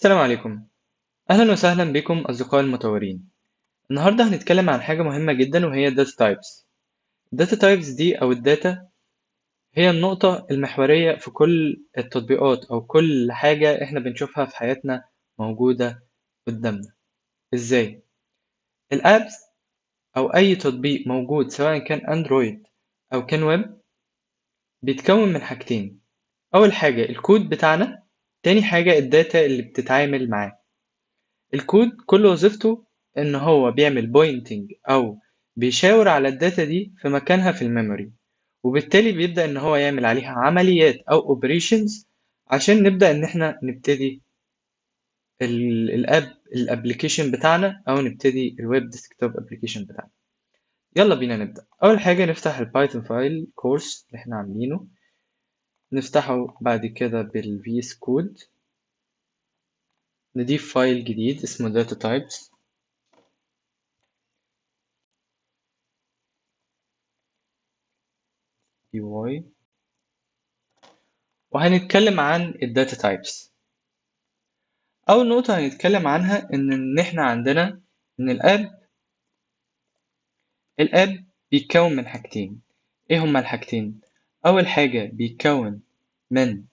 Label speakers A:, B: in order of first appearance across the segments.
A: السلام عليكم. أهلا وسهلا بكم أصدقائي المطورين. النهاردة هنتكلم عن حاجة مهمة جدا وهي ال data types. ال data types دي أو ال data هي النقطة المحورية في كل التطبيقات أو كل حاجة إحنا بنشوفها في حياتنا موجودة قدامنا. إزاي؟ ال apps أو أي تطبيق موجود سواء كان Android أو كان ويب بيتكون من حاجتين. أول حاجة الكود بتاعنا، تاني حاجة ال data اللي بتتعامل معاه. الكود كل وظيفته إن هو بيعمل pointing أو بيشاور على ال data دي في مكانها في ال memory، وبالتالي بيبدأ إن هو يعمل عليها عمليات أو operations عشان نبدأ إن إحنا نبتدي ال application بتاعنا أو نبتدي ال web desktop application بتاعنا. يلا بينا نبدأ. أول حاجة نفتح ال Python file course اللي إحنا عاملينه، نفتحه بعد كده بال VS Code، نضيف file جديد اسمه data types. py، وهنتكلم عن ال data types. أول نقطة هنتكلم عنها إن إحنا عندنا إن ال app بيتكون من حاجتين. إيه هما الحاجتين؟ أول حاجة بيتكون من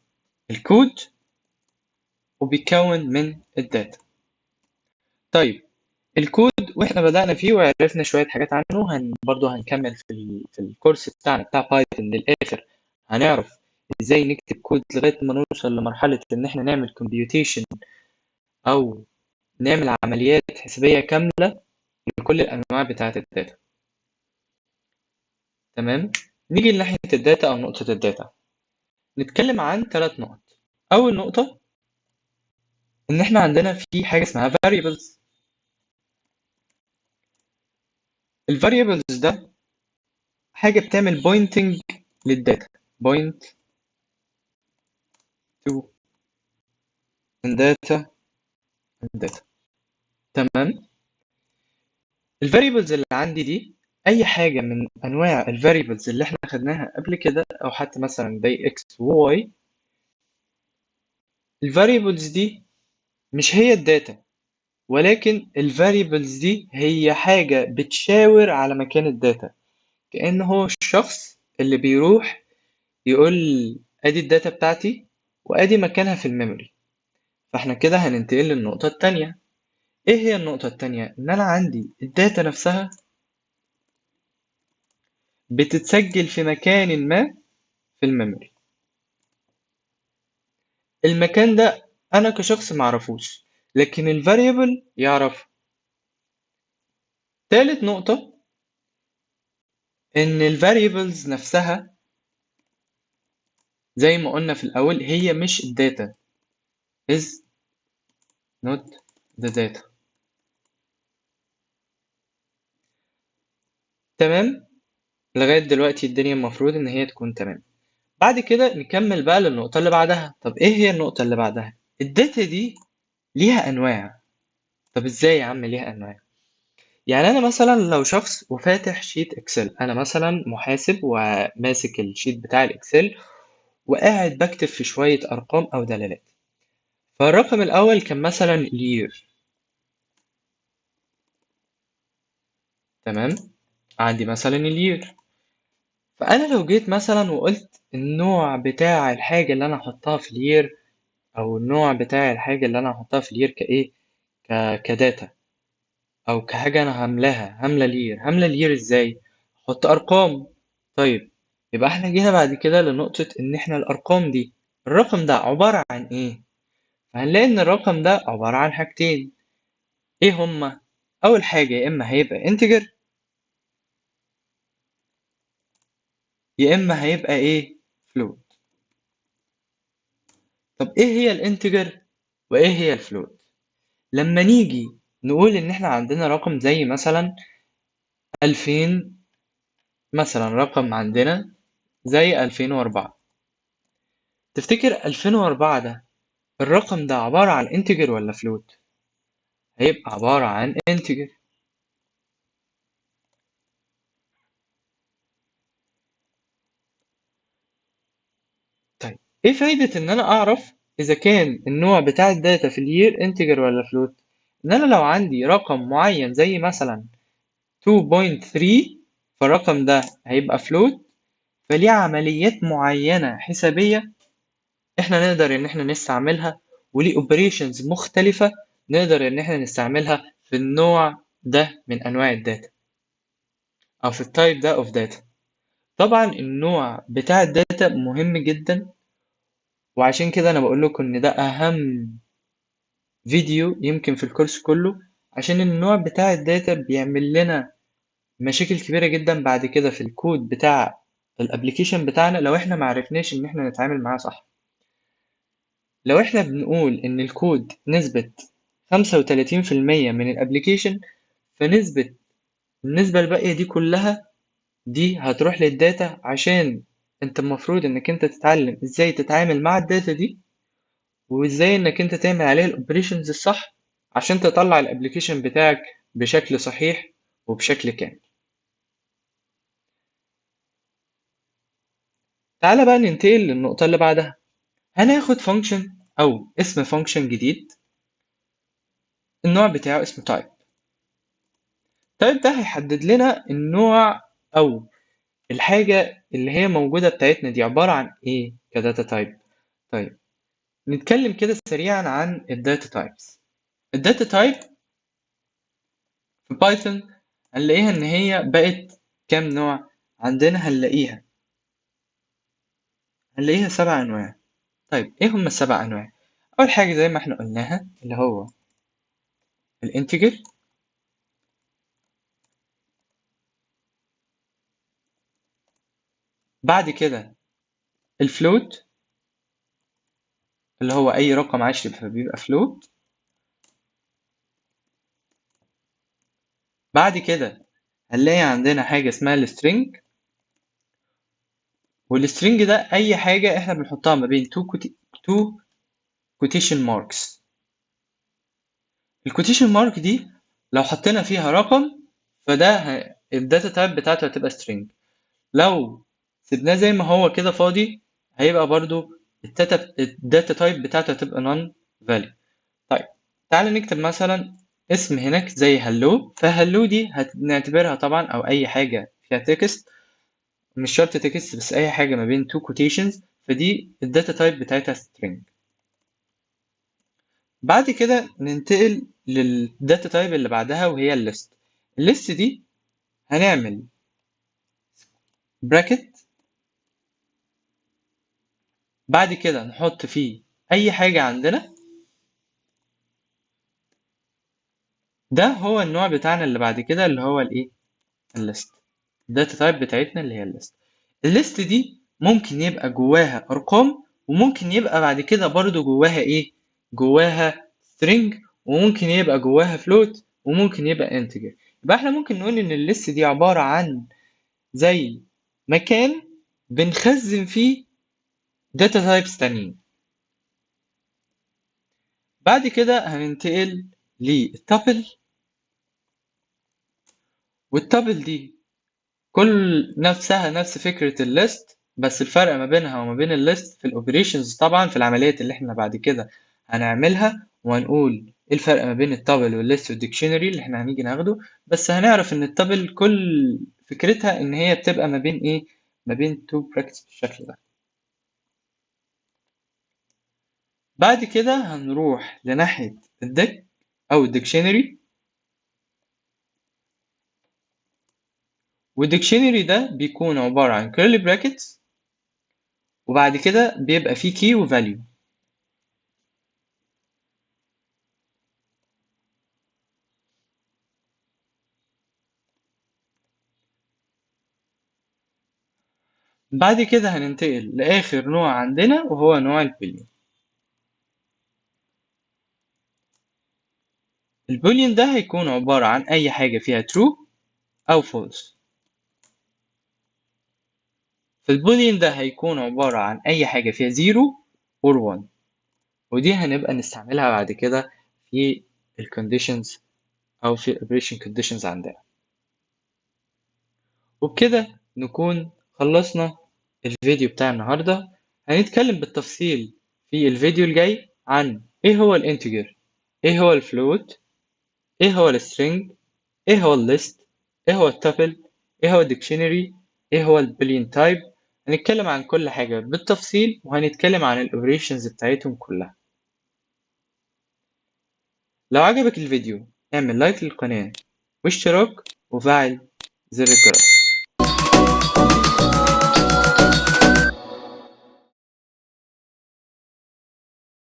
A: الكود وبيتكون من ال data. الكود واحنا بدأنا فيه وعرفنا شوية حاجات عنه، برضه هنكمل في ال course بتاعنا بتاع Python للآخر، هنعرف ازاي نكتب كود لغاية ما نوصل لمرحلة ان احنا نعمل computation او نعمل عمليات حسابية كاملة لكل الانواع بتاعة ال data. تمام؟ نيجي لناحية ال data او نقطة ال data، نتكلم عن 3 نقط. اول نقطة ان احنا عندنا في حاجة اسمها variables. ال variables ده حاجة بتعمل pointing لل data، point to data data. تمام؟ ال variables اللي عندي دي أي حاجة من أنواع ال variables اللي احنا خدناها قبل كده، أو حتى مثلا زي x و y، ال variables دي مش هي ال data، ولكن ال variables دي هي حاجة بتشاور على مكان ال data، كأن هو الشخص اللي بيروح يقول ادي ال data بتاعتي وادي مكانها في ال memory. فاحنا كده هننتقل للنقطة التانية. ايه هي النقطة التانية؟ ان انا عندي ال data نفسها بتتسجل في مكان ما في ال memory. المكان ده انا كشخص معرفوش، لكن ال variable يعرفه. تالت نقطة ان ال variables نفسها زي ما قلنا في الاول هي مش ال data، is not the data. تمام؟ لغاية دلوقتي الدنيا المفروض ان هي تكون تمام. بعد كده نكمل بقى للنقطة اللي بعدها. طب ايه هي النقطة اللي بعدها؟ ال data دي ليها انواع. طب ازاي يا عم ليها انواع؟ انا مثلا لو شخص وفاتح sheet Excel، انا مثلا محاسب وماسك ال sheet بتاع ال Excel وقاعد بكتب في شوية ارقام او دلالات. فالرقم الاول كان مثلا ال year، تمام؟ عندي مثلا ال year. فانا لو جيت مثلا وقلت النوع بتاع الحاجة اللي انا هحطها في ال year، او النوع بتاع الحاجة اللي انا هحطها في ال year كايه، ك data او كحاجة انا هملاها، هملى ال year. هملى ال year ازاي؟ احط ارقام. يبقى احنا جينا بعد كده لنقطة ان احنا الارقام دي، الرقم ده عبارة عن ايه؟ فهنلاقي ان الرقم ده عبارة عن حاجتين. ايه هما؟ اول حاجة يا اما هيبقى integer، يا اما هيبقى ايه؟ float. طب ايه هي ال integer وايه هي ال float؟ لما نيجي نقول ان احنا عندنا رقم زي مثلا 2000، مثلا رقم عندنا زي 2004، تفتكر 2004 ده الرقم ده عبارة عن integer ولا float؟ هيبقى عبارة عن integer. طيب ايه فايدة ان انا اعرف اذا كان النوع بتاع ال data في ال year integer ولا float؟ ان انا لو عندي رقم معين زي مثلا 2.3، فالرقم ده هيبقى float، فليه عمليات معينة حسابية احنا نقدر ان احنا نستعملها، وليه operations مختلفة نقدر ان احنا نستعملها في النوع ده من انواع ال data او في ال type ده of data. طبعا النوع بتاع ال data مهم جدا، وعشان كده انا بقول لكم ان ده اهم فيديو يمكن في الكورس كله، عشان النوع بتاع ال data بيعمل لنا مشاكل كبيرة جدا بعد كده في الكود بتاع ال application بتاعنا لو احنا ما عرفناش ان احنا نتعامل معاه صح. لو احنا بنقول ان الكود نسبة خمسة وتلاتين في المية من ال application، فنسبة النسبة الباقية دي كلها دي هتروح لل data، عشان انت المفروض انك انت تتعلم ازاي تتعامل مع ال data دي، وازاي انك انت تعمل عليها ال operations الصح عشان تطلع ال application بتاعك بشكل صحيح وبشكل كامل. تعالى بقى ننتقل للنقطة اللي بعدها. هناخد function او اسم function جديد، النوع بتاعه اسمه type. type ده هيحدد لنا النوع او الحاجة اللي هي موجودة بتاعتنا دي عبارة عن ايه ك data type. نتكلم كده سريعا عن ال data types. ال data type في بايثون هنلاقيها ان هي بقت كام نوع عندنا؟ هنلاقيها 7 انواع. ايه هم السبع انواع؟ اول حاجة زي ما احنا قلناها اللي هو ال integer، بعد كده ال float اللي هو اي رقم عشري فبيبقى float، بعد كده هنلاقي عندنا حاجة اسمها ال string، وال string ده اي حاجة احنا بنحطها ما بين two quotation marks. ال quotation mark دي لو حطينا فيها رقم فده ال data type بتاعته هتبقى string، لو سيبناه زي ما هو كده فاضي هيبقى برضو ال data type بتاعته هتبقى none value. تعالى نكتب مثلا اسم هناك زي hello، ف hello دي هنعتبرها طبعا او اي حاجة فيها text، مش شرط text بس اي حاجة ما بين two quotations، فدي ال data type بتاعتها string. بعد كده ننتقل لل data type اللي بعدها وهي ال list. ال list دي هنعمل bracket، بعد كده نحط فيه اي حاجة عندنا. ده هو النوع بتاعنا اللي بعد كده اللي هو الايه؟ ال list. ال data type بتاعتنا اللي هي ال list. ال list دي ممكن يبقى جواها ارقام، وممكن يبقى بعد كده برضو جواها ايه؟ جواها string، وممكن يبقى جواها float، وممكن يبقى integer. يبقى احنا ممكن نقول ان ال list دي عبارة عن زي مكان بنخزن فيه data types تانيين. بعد كده هننتقل لل tuple، وال tuple دي كل نفسها نفس فكرة ال list، بس الفرق ما بينها وما بين ال list في ال operations طبعا في العمليات اللي احنا بعد كده هنعملها، وهنقول ايه الفرق ما بين ال tuple وال list وال dictionary اللي احنا هنيجي ناخده. بس هنعرف ان ال tuple كل فكرتها ان هي بتبقى ما بين ايه؟ ما بين two brackets بالشكل ده. بعد كده هنروح لناحية ال dict او ال dictionary، وال dictionary ده بيكون عبارة عن curly brackets، وبعد كده بيبقى فيه key و value. بعد كده هننتقل لآخر نوع عندنا وهو نوع ال boolean. ال boolean ده هيكون عبارة عن أي حاجة فيها true أو false. فال boolean ده هيكون عبارة عن أي حاجة فيها 0 or 1، ودي هنبقى نستعملها بعد كده في ال conditions أو في operation conditions عندنا. وبكده نكون خلصنا الفيديو بتاع النهاردة. هنتكلم بالتفصيل في الفيديو الجاي عن ايه هو ال integer، ايه هو ال float، ايه هو ال string، ايه هو ال list، ايه هو ال tuple، ايه هو ال dictionary، ايه هو ال boolean type. هنتكلم عن كل حاجة بالتفصيل، وهنتكلم عن ال operations بتاعتهم كلها. لو عجبك الفيديو اعمل like للقناة واشتراك وفعل زر الجرس.